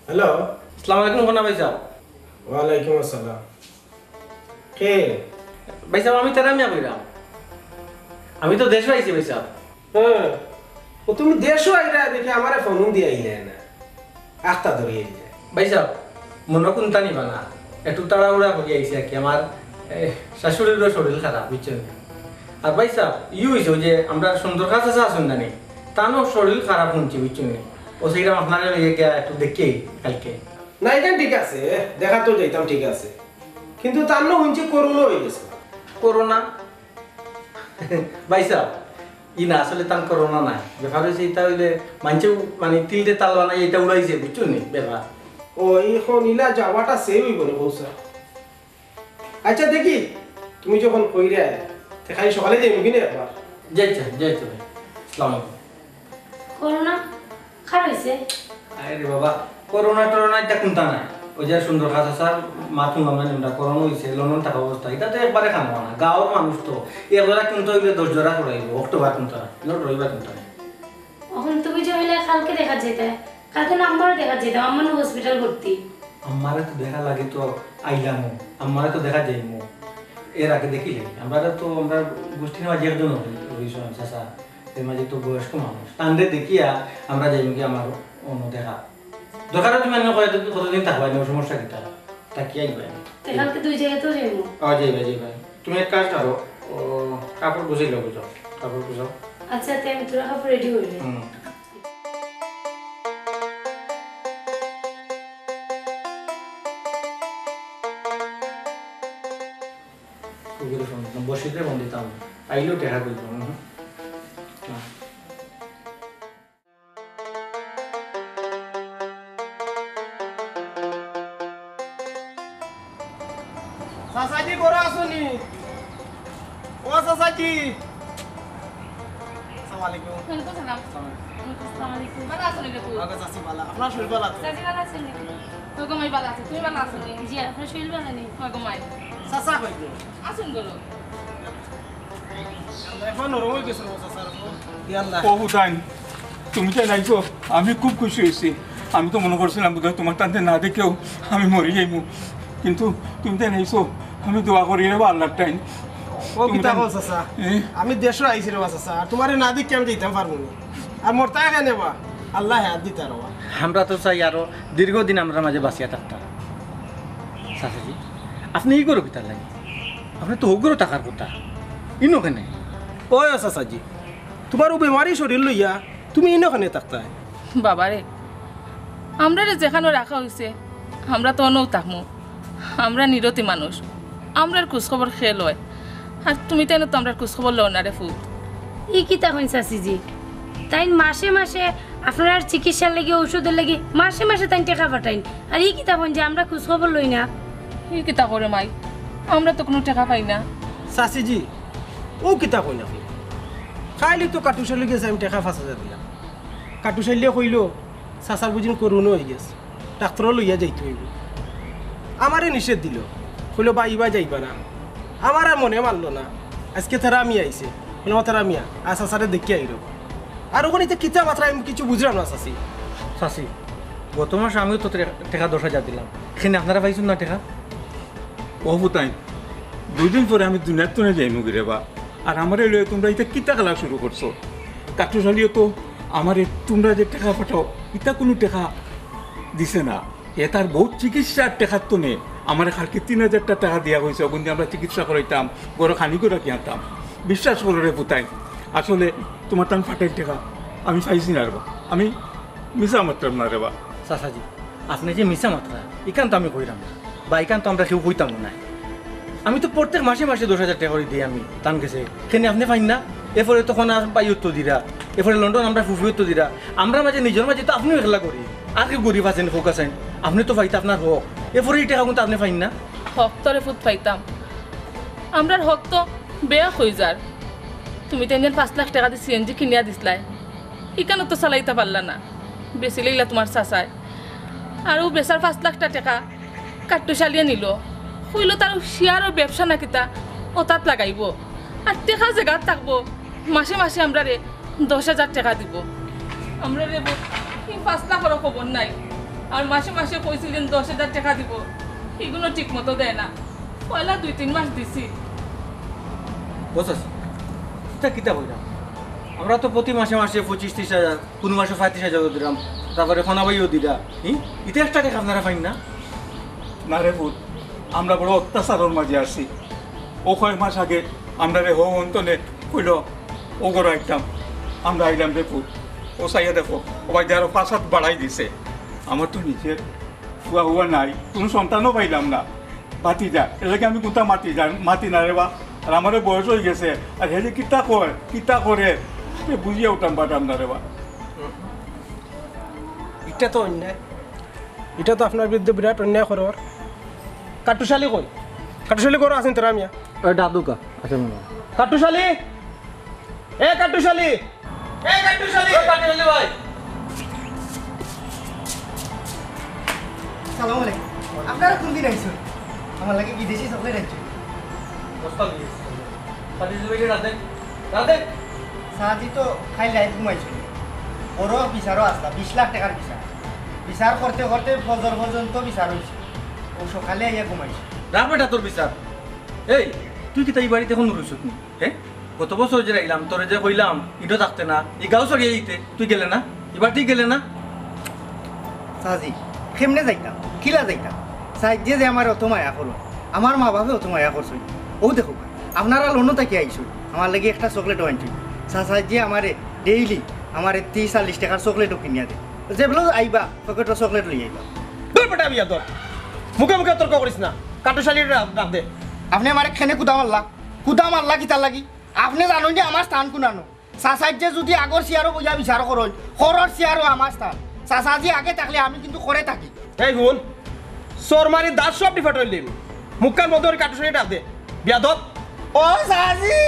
হ্যালো। আসসালামু আলাইকুম, কোনা ভাইসাব? ওয়ালাইকুম আসসালাম। কে? ভাইসাব, আমি তেরা মিয়া কইরাম। আমি তো দেশো আইছি ভাইসাব। হ্যাঁ, ও তুমি দেশো আইরা দেখি আমারে ফোন দিয়া আইলে না। আখতা ধরিয়া দিলে। ভাইসাব, মনো কুন্তা নিবা না, একটু তাড়াহুড়া করি আইছি আর কি। আমার, এ, শাশুড়িরও শরীর খারাপ, বুঝছইন নি? আর ভাইসাব, ই অইছে যে আমরার সুন্দর খাঁ চাচা আছইন না নি, তানও শরীর খারাপ হুনছি, বুঝছইন নি? অউ সেইটা আপনারে লইয়া গিয়া একটু দেখিয়া আই কালকে। না, ইখান ঠিক আছে, দেখা তো যাইতাম, ঠিক আছে, কিন্তু তান না হুনছি করোনা অইগেছে। করোনা? ভাইসাব, ই না, আসলে তান করোনা নায়। ব্যাপার অইছে, ইটা অইলে মানষে মানে তিলরে তাল বানাইয়া ইটা উড়াইছে, বুঝছইন নি ব্যাপার? ও, অখন ইলা যাওয়াটা সেই অইবো নি, বউসা। আচ্ছা, দেখি, তুমি যখন কইরায়, তে কাইল সকালে যাইমু কিনে একবার। যাইছে, যাইছে ভাই। আসসালামু আলাইকুম। করোনা কার অইছে? আরে বাবা, করোনা টরোনা ইটা কুন্তা নায়। অউ যে সুন্দর খাঁ চাচার মাত হুনলাম না, আমরা করোনা অইছে, লন্ডন থাকা অবস্থা, ইটা তো একবারে কাম অয় না। গাঁওর মানুষ তো, এক জোড়া কুন্তা অইলে দশ জোড়া করাইবো, অক্টোবর কুন্তা, ইনো ডরাইবার কুন্তা নাই। অখন তুমি যে অইলে কালকে দেখাত যাইতায়, কালকে না আম্মারে দেখাত যাইতাম, আম্মা না হসপিটাল ভর্তি। আম্মারে তো দেখা লাগে তো আইলামউ, আম্মারে তো দেখা যাইমু। এর আগে দেখিলে, আমরা তো, আমরা গোষ্ঠীর মাঝে একজন অইছইন চাচা, এর মাঝে তো বয়স্ক মানুষ, তানরে দেখিয়া আমরা যাইমু গি আমার অন্য দেখা। দরকার অয় তুমি অন্য কয়দিন, কতদিন থাকবায়, অন্য সমস্যা কিতা? থাকি আইবায়। তে কালকে দুই জাগাত যাইমু। ও, যাইবায়, যাইবায়। তুমি এক কাজ করো, ও, কাপড় গুছাইলাও, বুঝো, কাপড় গুছাও। আচ্ছা, তে আমি থুড়া কাপড় রেডি অইলে। হুম। কুকুরে ফোন দিতাম, বসিতে ফোন দিতাম, আইলেও টেকা কইতাম। হুম। না। চাচাজি, ঘরো আছো নি? ও চাচাজি। আসসালামু আলাইকুম। ওয়ালাইকুম সালাম। আসসালামু আলাইকুম। ওয়ালাইকুম সালাম আলাইকুম। ভালা আছো নি রে পুত? ওগো চাচি ভালা। আপনার শরীর ভালা আছে? চাচি ভালা আছেন নি? ওগো মাই ভালা আছে, তুমি ভালা আছো নি? জি, আপনার শরীর ভালা নি? ওগো মাই। চাচা কই গো? আছইন ঘরো। এখন নরম অই গেছে রে চাচার উপর। ও হুতাইন, তুমি যে আইছো, আমি খুব খুশি অইছি। আমি তো মনো করছিলাম বোধহয় তুমার তানরে না দেখিয়াউ আমি মরি যাইমু, কিন্তু তুমি যে আইছো, আমি দোয়া করি রে বা আল্লার টাইন। ও তুমি কিতা তান- কও চাচা? এ? আমি দেশো আইছি রে বা চাচা, আর তুমারে না দেখিয়া আমি যাইতাম পারমু না। আর মরতায় কেনে বা? আল্লায় হায়াত দিতা রে বা। আমরা তো চাই আরো দীর্ঘদিন আমরার মাঝে বাঁচিয়া থাকতা। চাচাজি, আপনে ই ঘরো কিতার লাগি? আপনে তো অউ ঘরো থাকার কথা, ইনো কেনে? ওই ও চাচাজি, তুমার অউ বেমারি শরীর লইয়া তুমি ইনো কেনে থাকতায়? বাবারে, আমরারে যেখানো রাখা অইছে, আমরা তো অনউ থাকমু। আমরা নিরতি মানুষ, আমরার খুজ খবর কে লয়? আর তুমি তাইন তো আমরার খুজ খবর লও না রে পুত। ই কিতা কইন চাচিজি? তাইন মাসে মাসে আপনারার চিকিৎসার লাগি, ঔষধর লাগি মাসে মাসে তাইন টেকা পাঠাইন। আর ই কিতা কইন যে আমরা খুজ খবর লই না? ই কিতা কও রে মাই, আমরা তো কুনু টেকা পাই না। চাচিজি, অউ কিতা কইন আপনে? কাইলউ তো কাটুশালি গেছে, আমি টেকা পাঁচ হাজার দিলাম। কাটুশালিয়ে কইলো, চাচার বুঝিন করোনা অইগেছে, ডাক্তরো লইয়া যাইতে অইবো। আমারে নিষেধ দিলো, কইলো, "বা, ইবা যাইবা না।" আমার আর মনে মানলো না। আইজকে তারা আমি আইছে, কইলাম, "তারা মিয়া, আজ চাচারে দেখিয়া আইরো।" আর অখান ইতা কিতা মাতরা, আমি কিচ্ছু বুঝরাম না, চাচি। চাচি, গত মাসে আমিও তো টে-, টেকা দশ হাজার দিলাম, কেনে আপনারা পাইছইন না টেকা? ও পুতাইন, দুইদিন পরে আমি দুনিয়ার তনে যাইমু গি রে বা। আর আমারে লইয়া তুমরা ইতা কিতা খেলা শুরু করছো? কাটুশালিয়ে তো আমারে তুমরা যে টেকা পাঠাও, ইতা কুনু টেকা দিছে না। হে তার বউত চিকিৎসার টেকার তনে আমারে কালকে তিন হাজার টেকা দিয়া কইছে, অগুন দি আমরা চিকিৎসা করাইতাম, ঘরো খানি করি রাখিয়া আনতাম। বিশ্বাস করো রে পুতাইন, আসলে তুমার তান পাঠাইল টেকা আমি পাইছি না রে বা। আমি মিছা মাতরাম না রে বা। চাচাজি, আপনে যে মিছা মাতরা, ইখান তো আমি কইরাম না, বা ইখান তো আমরা কেউ কইতামও নায়। আমি তো প্রত্যেক মাসে মাসে দশ হাজার টেকা করি দেই আমি তান গেছে, কেনে আপনে পাইন না? এরপরে তখন আর বাইয়ত্ত দিরা, এরপরে লন্ডন আমরা ফুফুয়ত্ত দিরা, আমরার মাঝে নিজর মাঝে তো আপনেও একলা গরিব, আর কেউ গরিব আছইন, কউক্কা চাইন, আপনে তো পাইতা আপনার হক, এরপরে ই টেকা কুন্তা আপনে পাইন না? হক তো রে পুত পাইতাম, আমরার হক তো বেয়াক অই যার। তুমি তাইন যেন পাঁচ লাখ টেকা দি সিএনজি কিনিয়া দিছলায়, ইখানও তো চালাইতা পারলা না, বেচিলাইলা তুমার চাচায়। আর অউ বেচার পাঁচ লাখ টেকা কাট্টুশালিয়ে নিলো, কইলো তার শেয়ারর ব্যবসা না কিতা, অতাত লাগাইবো। আর টেকা যেগাত থাকবো, মাসে মাসে আমরারে দশ হাজার টেকা দিবো। আমরারে ব-, ই পাঁচ লাখরও খবর নাই। আর মাসে মাসে কইছিল যেন দশ হাজার টেকা দিবো, ইগুনও ঠিক মতো দেয় না। পয়লা দুই তিন মাস দিছি। ও চাচি, ইতা কিতা কইরা? আমরা তো প্রতি মাসে মাসে পঁচিশ ত্রিশ হাজার, কুনু মাসে পঁয়ত্রিশ হাজারও দিরাম, তারপরে খনা বাইও দিরা। হি? ইতা একটা টেকা আপনারা পাইন না? না রে পুত, আমরা বড় অত্যাচারর মাঝে আছি। অউ কয় মাস আগে আমরারে হউ অন্তনে কইলো, অউ ঘরো আইতাম, আমরা আইলাম রে পুত। অউ চাইয়া দেখো, অউ বাইদে আরো পাঁচ হাত বাড়াই দিছে। আমার তো নিজর ফুয়া হুয়া নাই, কুনু সন্তানও পাইলাম না। ভাতিজা, এরলাগি আমি কুনতা মাতি যাই, মাতি না রে বা। আর আমারও বয়স অইগেছে, আর হে যে কিতা কয়, কিতা করে, হে বুঝিয়া উঠাম পারতাম না রে বা। ইটা তো অন্যায়, ইটা তো আপনার বিরুদ্ধে বিরাট অন্যায় করর। কাট্টুশালী কই? কাট্টুশালী ঘরো আছইন তো রে মিয়া? ওই দাদুকা আছে মনে হয়। কাট্টুশালী, এ কাট্টুশালী, এ কাট্টুশালী, এ কাট্টুশালী ভাই। সালাম আলাইকুম। আপনারা কোন দিন আইছেন? আমার লাগি বিদেশি চকলেট আনছেন। বস্তা নিয়ে এসেছি। কাট্টুশালী ভাই, রাতে, রাতে। সাজি তো খাইল রাইত ঘুমাইছিল। বড় বিচারও আসলা, বিশ লাখ টাকার বিচার। বিচার করতে করতে ফজর পর্যন্ত বিচার হইছে। ও সকালে আইয়া ঘুমাইছে। রাখ বেটা তোর বিচার। এই, তুই কিতা ই বাড়িত অখনো রইছত নি? হে? গত বছর যে আইলাম, তোরে যে কইলাম, ইনো থাকতে না, ই গাঁও ছাড়িয়া যাইতে, তুই গেলে না? ই বাড়িত গেলে না? সাজি, কেমনে যাইতাম? কিলা যাইতাম? সাজিয়ে যে আমারে অত মায়া করইন, আমার মা বাপে অত মায়া করছইন। অউ দেখউক্কা, আপনারা লন্ডন থাকি আইছইন, আমার লাগি একটা চকলেটও আনছইন। সাজিয়ে আমারে ডেইলি আমারে তিরিশ চল্লিশ টাকার চকলেটও কিনিয়া দেইন। যেবলা আইবা, পকেটো চকলেট লইয়া আইবা। দূর বেটা বিয়াদব, মুখে মুখে তর্ক করিস না। কাট্টুশালীরে ডাক দে। আপনে আমারে কেনে কুদা মারলা? কুদা মারলা কিতার লাগি? আপনে জানইন নি আমার স্থান কুনানো? সাসাইয়ে যদি আগর চেয়ারো বইয়া বিচার করইন, খরর চেয়ারো আমার স্থান। সাসাজি আগে থাকলে আমি কিন্তু খরে থাকি। এই হুন, চড় মারি দাঁত সব ডিফাট অইলিম। মুখখান বন্ধ করি কাট্টুশালীরে ডাক দে। বিয়াদব। ও সাজি,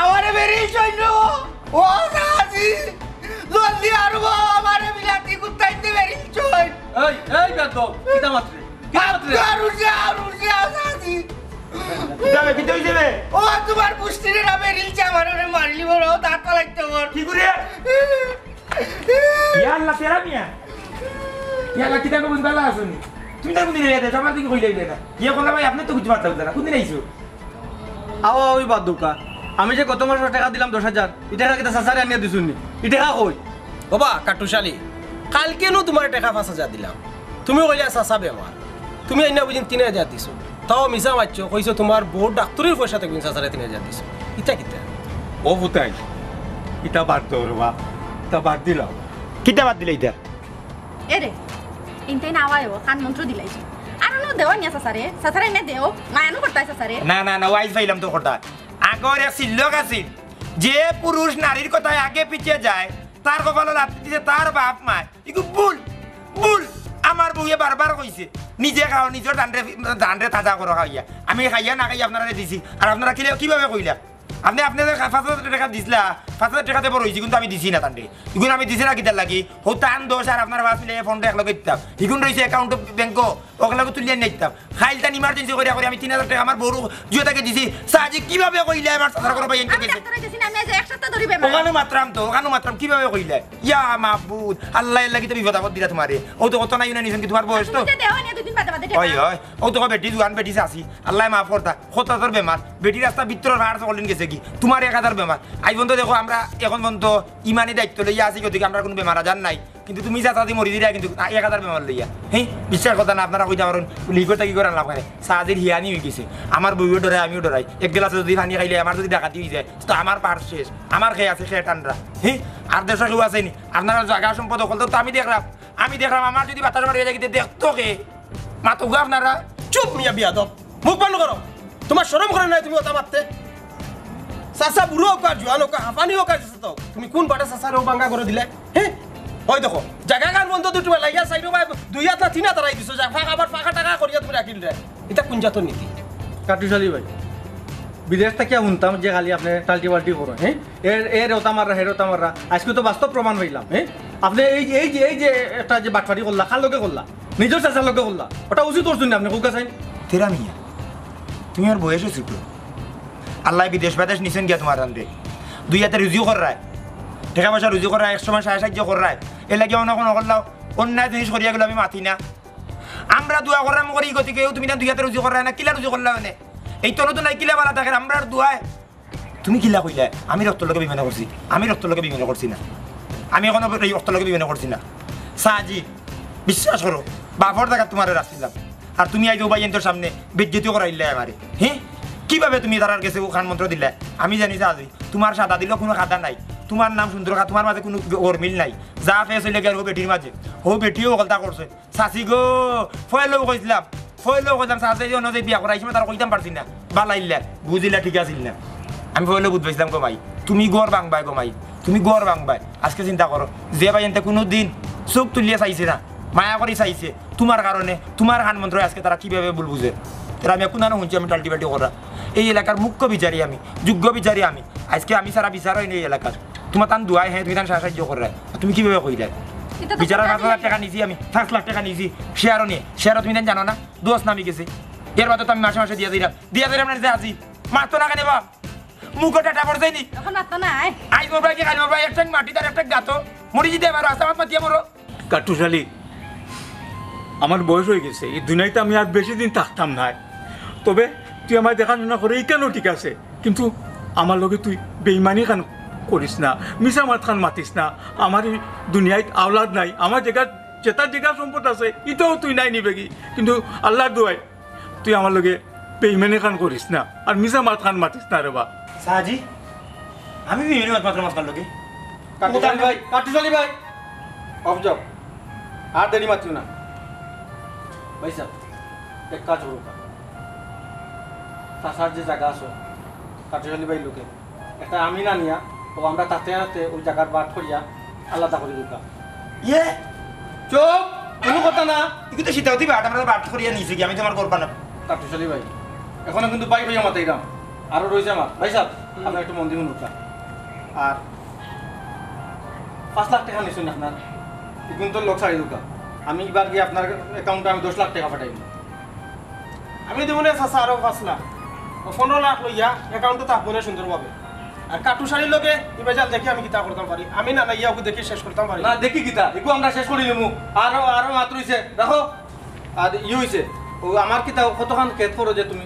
আমারে বেরিল সইন। ও সাজি, জলদি আরো আমারে বিলাতি কুত্তাইতে বেরিল সইন। এই, এই বিয়াদব, কিতা মাতরে? কিতা মাতরে? আর উঠে, আর উঠে, আর সাজি। কিতা বে, কিতা অইছে বে? ও, তোমার পুষ্টিরে না বেরিলছে, আমার ওরে মারিলি বড়, দাঁত ফালাইতে বড়। কি করে? ইয়া আল্লাহ, তেরা মিয়া। ইয়া আল্লাহ, কিতা কইবো, বালা আছো নি? তুমি তো কুনদিন এরিয়া দেছো, আমার দিকে কইলে অইলে না। ইয়ে করলা ভাই, আপনে তো বুঝতে পারতাম না। কুনদিন আইছো? আও, আও, ওই বাদ দৌকা। আমি যে গত মাসে টেকা দিলাম দশ হাজার, ই টেকা কিতা চাচারে আনিয়া দিছইন নি? ই টেকা কই? ওবা, কাট্টুশালী, কাইলকে নু তুমারে টেকা পাঁচ হাজার দিলাম। তুমি কইলা চাচা বেমার। তুমি আইনা বুঝিন তিন হাজার দিছো। তাও মিছা মাতছো, কইছো তুমার বউর ডাক্তরির পয়সা থাকি চাচারে তিন হাজার দিছো। ইতা কিতা? ও পুতাই, ইতা বাদ দেও রে বা, ইতা বাদ দিলাও। কিতা বাদ দিলে ইতা? এরে, ইনতাই না আওয়ায় ও, কান মন্ত্র দিলাইছে। আর নু দেও নিয়া চাচারে, চাচারে এনে দেও, মায়ানু করতাই চাচারে। না, না, না, ওয়াইজ পাইলাম তো কথা। আগর এক সিল্লক আছিল, যে পুরুষ নারীর কথায় আগে পিছে যায়, তার কপালো লাথি দিছে তার বাপ মায়। ইগু ভুল, ভুল। আমার বউয়ে বারবার কইছে, নিজে খাও, নিজর ধানরে, ধানরে তাজা করো খাইয়া। আমি খাইয়া না খাইয়া আপনারারে দিছি, আর আপনারা কিলে-, কিভাবে কইলা? আপনে, আপনে যে পাঁচ হাজার টেকা দিছলা, পাঁচ হাজার টেকা দেবার অইছে, কিন্তু আমি দিছি না তানরে। ইগুন আমি দিছি না কিতার লাগি? হউ তান দশ আর আপনার পাঁচ মিলে ফন্ডো একলগে দিতাম। ইগুন রইছে অ্যাকাউন্টো ব্যাংকো, অকলগে তুলিয়া নিতাম। কাইল তান ইমার্জেন্সি করিয়া করি আমি তিন হাজার টেকা আমার বউর জুয়া থাকি দিছি। সাজি কিভাবে কইলে আমার চাচার ঘরো ভাই এনকে আমি গেছে? ডাক্তারে গেছি না, আমি আজ এক সপ্তাহ ধরি বেমার। অখানউ মাতরাম তো, অখানউ মাতরাম, কিভাবে কইলে? ইয়া মাবুদ, আল্লায় এর লাগি তো বিপদ আপদ দিলা তুমারে। অউ তো কত নাই না নিছইন কি তুমার বয়স তো? তুমি যে দেও নিয়া দুই দিন বাদে বাদে টেকা। অয়, অয়। অউ তো বেটি জুয়ান বেটি চাচি। আল্লায় মাফ করতা। কত তোর বেমার? বেটি রাস্তা ভিতরর ফাড় সকলিন গেছে কি? তুমার এক হাজার বেমার। আইজ পর্যন্ত দেখো আমরা এখন পর্যন্ত ইমানি দায়িত্ব লইয়া আছি, গতিকে আমরার কুনু বেমার আজার নাই। কিন্তু তুমি চাচাজি মরি দিরায় কিন্তু এক হাজার বেমার লইয়া। হেই, বিশ্বাস করতা না, আপনারা কইতা পারইন, লিকর থাকি করার লাভ করে। সাজির হিয়ানি অইগেছে। আমার বউও ডরায়, আমিও ডরাই। এক গ্লাসে যদি পানি খাইলে আমার যদি ডাকাতি অইযায়, তো আমার পার শেষ। আমার খেয়ে আছে, খেয়ে টানরা। হেই, আর দেশো কেউ আছে নি? আপনারার জাগা সম্পদ অকল তো আমি দেখরাম। আমি দেখরাম, আমার যদি বাতাস বাড়িয়া যায়, দেখতো কে? মাতউক্কা আপনারা। চুপ মিয়া বিয়াদব, মুখ বন্ধ করো। তুমার শরম করে নাই তুমি অতা মাততে? চাচা বুড়া অউক আর জুয়ান অউক, হাফানি অউক আর চাচা তো, তুমি কুন বাটে চাচারে অউ ভাঙ্গা ঘরো দিলায়? হে? অউ দেখো, জাগাখান বন্ধ দুটুমা লাগিয়া চাইরোবায় দুই আত না তিন আত হারাই দিছো, যা ফাঁকা আবার ফাঁকা টাকা করিয়া তুমি রাখিল রে। ইতা কুন জাতর নীতি? কাট্টুশালী ভাই, বিদেশ থাকিয়া হুনতাম যে খালি আপনে টাল্টি-বাল্টি করইন, হে? এর, এর অতা মাররা, হের অতা মাররা। আইজকে তো বাস্তব প্রমাণ পাইলাম, হে? আপনে এই যে, এই যে, এই যে একটা যে বাটপারি করলা, কার লগে করলা? নিজর চাচার লগে করলা। অটা উচিত করছইন না আপনে, কউক্কা চাইন? তেরা মিয়া, তুমি আর বয়সে ছোট। আল্লায় বিদেশ বাদেশ নিছইন গিয়া তুমার তানরে। দুই আতে রুজি কররায়। টেকা পয়সা রুজি কররায়, এক সময় সাহায্য কররায়। এর লাগি অন্য কোনো করলাও, অন্যায় জিনিস করিয়া গেলে আমি মাতি না। আমরা দোয়া কররাম করি, গতিকে তুমি না দুই আতে রুজি কররায় না, কিলা রুজি করলা মানে? এই তনু তো নাই, কিলা বালা থাকের, আমরার দোয়ায়। তুমি কিলা কইলায়? আমি রক্তর লগে বেইমানি করছি? আমি রক্তর লগে বেইমানি করছি না। আমি অখনো এই রক্তর লগে বেইমানি করছি না। সাজি, বিশ্বাস করো, বাপর জাগাত তুমারে রাখছিলাম। আর তুমি আইজ অউ ভাইয়াইন্তর সামনে বেইজ্জতি করাইলায় আমারে। হে, কিভাবে তুমি তারার গেছে অউ খান মন্ত্র দিলায়? আমি জানি চাচি, তুমার সাদা দিলো কুনু কাদা নাই, তুমার নাম সুন্দর খা-, তুমার মাঝে কুনু গরমিল নাই। যা ফেস অইলো গিয়া অউ বেটির মাঝে, অউ বেটিও হকলতা করছে। চাচি গো, ফয়লাউ কইছলাম, ফয়লাউ কইছলাম, চাচি যে অনো যে বিয়া করাইছি, তারে কইতাম পারছি না। বালাইলা, বুঝিলা, ঠিক আছিল না। আমি ফয়লাউ বুঝ পাইছলাম গো মাই, তুমি ঘর ভাংবায় গো মাই, তুমি ঘর ভাংবায়। আইজকে চিন্তা করো, যে ভাইয়াইন্তে কুনুদিন চউখ তুলিয়া চাইছে না, মায়া করি চাইছে, তুমার কারণে, তুমার খান মন্ত্রয় আইজকে তারা কিভাবে ভুল বুঝের। তারা আমি কুনানো হুনছি আমি টাল্টি-বাল্টি করা। এই এলাকার মুখ্য বিচারি আমি, যোগ্য বিচারি আমি। আইজকে আমি ছাড়া বিচার অয় না এই এলাকার। তুমার তান দোয়ায়, হে, তুমি তান সাহায্য কররায়। আর তুমি কিভাবে কইরায়? ইটা তো বিচারর কথা পাঁচ লাখ নাই। টেকা নিছি আমি, পাঁচ লাখ টেকা নিছি। শেয়ারও নিয়া, শেয়ারও তুমি তান জানো না? দশ নামি গেছে। এর বাদে তো আমি মাসে মাসে দিয়া দিরাম। দিয়া দিরাম না যে আজি। মারতো না কেনে বা? মুখো টাটা পড়ে যায়নি? অখন মারতো না, আয়। আইজ মরবায় কি কাইল মরবায়? এক ঠ্যাং মাটিত আর এক ঠ্যাং গাতো। মরি যদি এবার আস্তা মাত মাতিয়া মরো। কাট্টুশ আলী, আমার বয়স অইগেছে, ই দুনিয়াত আমি আর বেশি দিন থাকতাম নায়। তবে তুই আমারে দেখাশুনা করিস, ইখানও ঠিক আছে, কিন্তু আমার লগে তুই বেইমানি খান করিস না, মিছা মাত খান মাতিস না। আমার ই দুনিয়াত আওলাদ নাই, আমার যেগা, যেটা যেগা সম্পদ আছে, ইটাও তুই নায় নিবেগি। কিন্তু আল্লার দোয়াই, তুই আমার লগে বেইমানি খান করিস না, আর মিছা মাত খান মাতিস না রে বা। চাচি, আমি বেইমানি মাত মাতরাম আপনার লগে? কাট্টুশ আলী ভাই, কাট্টুশ আলী ভাই, অফ যাও, আর দেরি মাতিও না। ভাই সাব, এক কাজ করুক্কা, চাচার যে জাগা আছে, কাট্টুশ আলী ভাইর লগে, একটা আমিন আনিয়া, অউ আমরা তাতে তাতে অউ জাগার বাট করিয়া আলাদা করি দিতা। ইয়ে? চুপ! কুনু কথা না। ইগু তো সিদ্ধান্ত বাট, আমরা বাট করিয়া নিছি কি, আমি তুমার করবা না। কাট্টুশ আলী ভাই, অখনো কিন্তু ভাই ভাইয়া মাতাইরাম। আরো রইছে আমার। ভাই সাব, হুম। আপনে একটু মন দিয়া হুনুক্কা। আর পাঁচ লাখ টেকা নিছইন আপনার, ইগুন তো লোক ছাড়ি দিউক্কা। আমি ইবার গিয়া আপনার অ্যাকাউন্টো আমি দশ লাখ টেকা পাঠাইমু। আমি দিমু নে চাচা আরো পাঁচ লাখ। অউ পনরো লাখ লইয়া অ্যাকাউন্টো থাকবো নে সুন্দরভাবে। আর কাট্টুশ আলীর লগে ই বেজাল দেখি আমি কিতা করতাম পারি। আমি না, না, ইয়া অগু দেখি শেষ করতাম পারি। না, দেখি কিতা, ইগু আমরা শেষ করি নিমু। আরো, আরো মাত রইছে, রাখো। আর ই অইছে, অউ আমার কিতা কতখান খেত করো যে তুমি,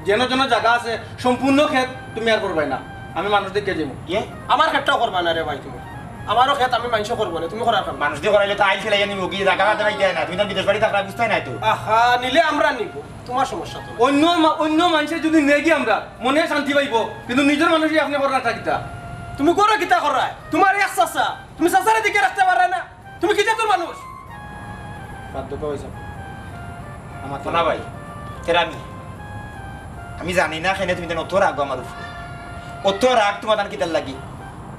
যেন যেন জাগা আছে, সম্পূর্ণ খেত তুমি আর করবায় না। আমি মানুষ দেখিয়া যাইমু। ইয়ে? আমার খেতটাও করবা না রে ভাই তুমি। আমারও খেত আমি মানষে করবো না, তুমি করার কাম। মানুষ দিয়া করাইলে তো আইল খেলাইয়া নিবো, কি জাগা বাদে পাইতায় না, তুমি তো বিদেশ বাড়ি থাকরায় বুঝতায় না তো। আহা, নিলে আমরা নিবো, তুমার সমস্যা তো নাই। অইন্য মা-, অইন্য মানষে যুদি নেগি আমরা, মনে শান্তি পাইবো, কিন্তু নিজর মানুষই আপনে করার কিতা? তুমি করো কিতা করায়? তুমার এক চাচা, তুমি চাচারে দেখিয়া রাখতে পাররায় না? তুমি কি জাতর মানুষ? বাদ দেও ভাই সাব। আমার না ভাই, তেরা আমি, আমি জানি না কেনে তুমি যেন অত রাগ আমার উপরে। অত রাগ তুমার তান কিতার লাগি?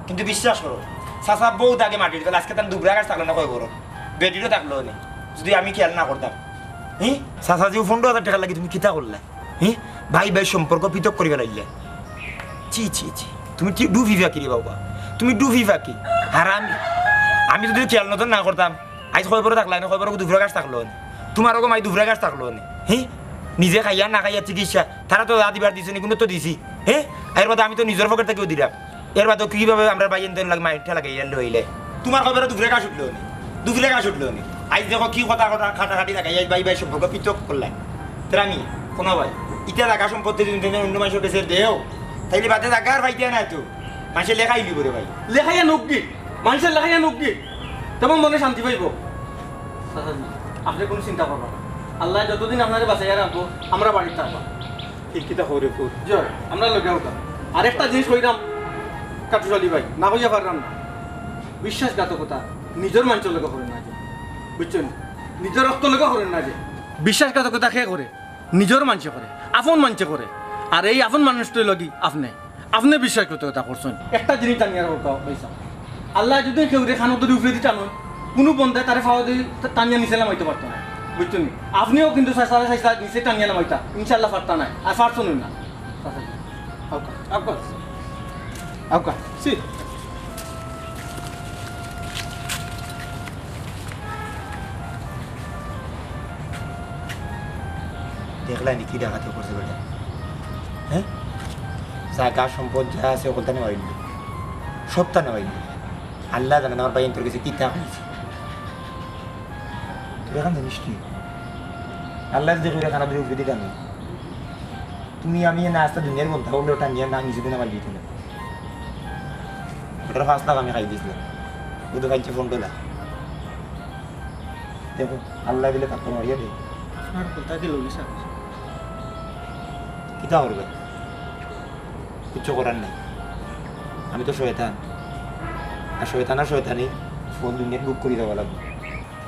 কিন্তু বিশ্বাস করো, চাচা বউত আগে মাটির তলে, আইজকে তান দুবরা গাছ থাকলো না কয় বড়, বেটিরও থাকলো নে, যুদি আমি খেয়াল না করতাম। হি? চাচা যে পনরো হাজার টেকার লাগি তুমি কিতা করলায়? হি? ভাই ভাই সম্পর্ক পৃথক করি ফালাইলায়। ছি, ছি, ছি। তুমি কি ডুফি ফাকি রে বাবা? তুমি ডুফি ফাকি। আর আমি, আমি যুদি খেয়াল নজর না করতাম, আইজ কয় বড় থাকলায় না, কয় বড় দুবরা গাছ থাকলো নে। তুমার অগো মাই দুবরা গাছ থাকলো নে। হি? নিজে খাইয়া না খাইয়া চিকিৎসা, তারা তো যা দিবার দিছে নি, কুনু তো দিছি। হি? এর বাদে আমি তো নিজর পকেট থাকিও দিরাম। এর বাদে কিভাবে আমরার ভাইয়াইন্তর লাগি মাইর ঠেলা গাইয়া লইলে? তুমার কয় বড় দুবরা গাছ উঠলো নে, দুবরা গাছ উঠলো নে। আইজ দেখো কি কথা কথা কাটাকাটি লাগাইয়া, আইজ ভাই ভাই সম্পর্ক পৃথক করলায়। তেরা আমি, কুনু ভাই, ইতা জাগা সম্পত্তি যুদি তুমি অইন্য মানষর গেছে দেও, তাইলে বাদে জাগা আর পাইতায় না তো। মানষে লেখাই লিবো রে ভাই। লেখাইয়া নউক্কা, মানষে লেখাইয়া নউক্কা। তেমন মনে শান্তি পাইবো। চাচাজি, আপনে কুনু চিন্তা করবা না। আল্লায় যতদিন আপনারে বাঁচাইয়া রাখবো, আমরা বাড়িত থাকবা। ই কিতা কও রে পুত? জি অয়, আমরা লগে আউক্কা। আর একটা জিনিস কইরাম, কাট্টুশ আলী ভাই, না কইয়া পাররাম না। বিশ্বাসঘাতকতা নিজর মানষর লগে করইন না যে, বুঝছইন? নিজর রক্তর লগে করইন না যে। বিশ্বাসঘাতকতা কে করে? নিজর মানষে করে, আপন মানষে করে। আর এই আপন মানুষটার লগে আপনে, আপনে বিশ্বাসঘাতকতা করছইন। একটা জিনিস জানিয়া রাখো ভাই সাব, আল্লায় যুদি কেউরে খানো ধরি উপরেদি টানইন, কুনু বন্দায় তারে পাওদি টানিয়া নিচে লামাইতো পারতো নায়, বুঝছইন নি? আপনেও কিন্তু চাচারে চাচা নিচে টানিয়া লামাইতা, ইনশাআল্লাহ পারতা নায়, আর পারছইনও না। আউক্কা, আউক্কা, আউক্কা, ছি। দেখলায় নি কি ডাকাতি করছে বেটা? হে? জাগা সম্পদ যা আছে হকলতা নেওয়াইলো, সবতা নেওয়াইলো। আল্লায় জানইন আমার ভাইয়াইন্তর গেছে কিতা কইছে। তুই অখন জানিস নি? আল্লায় যুদি কইরা খানো ধরি উপরেদি টানইন, তুমি আমি না আস্তা দুনিয়ার বন্দা অইলেও টানিয়া না নিচেদি লামাইলিতাম। বেটার পাঁচ লাখ আমি খাই দিছলাম, অউ তো পাইছি পনরো লাখ। দেখো, আল্লায় দিলে থাকতো মারিয়া দে। আপনার কথা কি লবি স্যার? কিতা করবে? কিচ্ছু করার নাই। আমি তো শয়তান। আর শয়তান আর শয়তানি ফোন দুনিয়াত বুক করি দেওয়া লাগবে।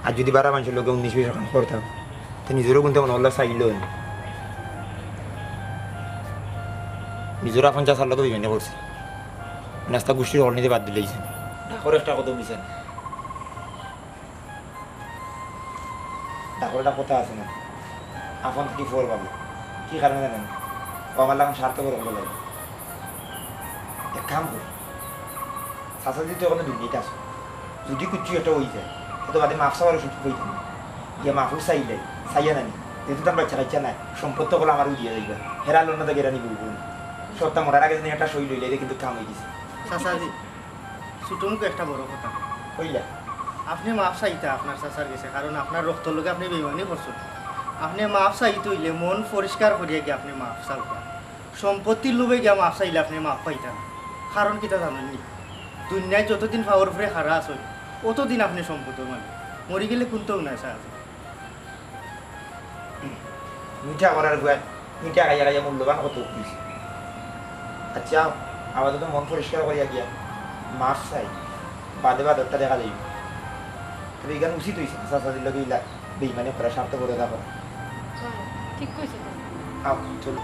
আর যদি বারা মানুষের লগে উনিশ বিশ অখান করতাম, তো নিজেরও কিন্তু মনে হল্লা চাইল হইল। নিজের আপন চাচার লগে বেইমানি করছে। নাস্তা গোষ্ঠীর হল নিতে বাদ দিলেইছে। ডাকর একটা কত মিশন। ডাকর একটা কথা আছে না, আপন থাকি ফর ভালো। কি কারণে জানেন? ও আমার লাখান স্বার্থপর হলো লাগে। এক কাম কর, চাচা যদি তুই এখন দুনিয়াতে আসো, যদি কিচ্ছু একটা হয়ে যায়, তো বাদে মাফ চাওয়ার সুযোগ হইতাম না। গিয়া মাফও চাইলাই, চাইয়া নানি, যেহেতু তার বাচ্চা কাচ্চা নাই, সম্পত্তি হলো আমার উড়িয়া যাইবা। হেরা লন্না দাগে রানি বলবো না। সবটা মরার আগে যদি একটা সই লইলে, এটা কিন্তু কাম হয়ে গেছে। চাচাজি, ছোট মুখে একটা বড় কথা। কইলা? আপনি মাফ চাইতা আপনার চাচার গেছে, কারণ আপনার রক্তর লগে আপনি বেইমানি করছেন। আপনি মাফ চাইতে হইলে মন পরিষ্কার করিয়া গিয়া আপনি মাফ চাওতা। সম্পত্তির লোভে গিয়া মাফ চাইলে আপনি মাফ পাইতা না। কারণ কিতা জানেননি? দুনিয়ায় যতদিন পাওয়ার উপরে খাড়া আছে, অতদিন আপনি সম্পদর মালিক। মরি গেলে কোনটাও নাই, চাচা। মিঠা করার গুয়া, মিঠা খাইয়া খাইয়া মূল্যবান কত হইছে। আচ্ছা, আপাতত মন পরিষ্কার করিয়া গিয়া মাফ চাই, বাদে বাদরটা দেখা যাইব। তবে এখানে উচিত হইছে না, চাচাজির লগে ইলা বেইমানি করা, স্বার্থপরতা করা। হ্যাঁ, ঠিক কইছো তুমি। আও, চলো।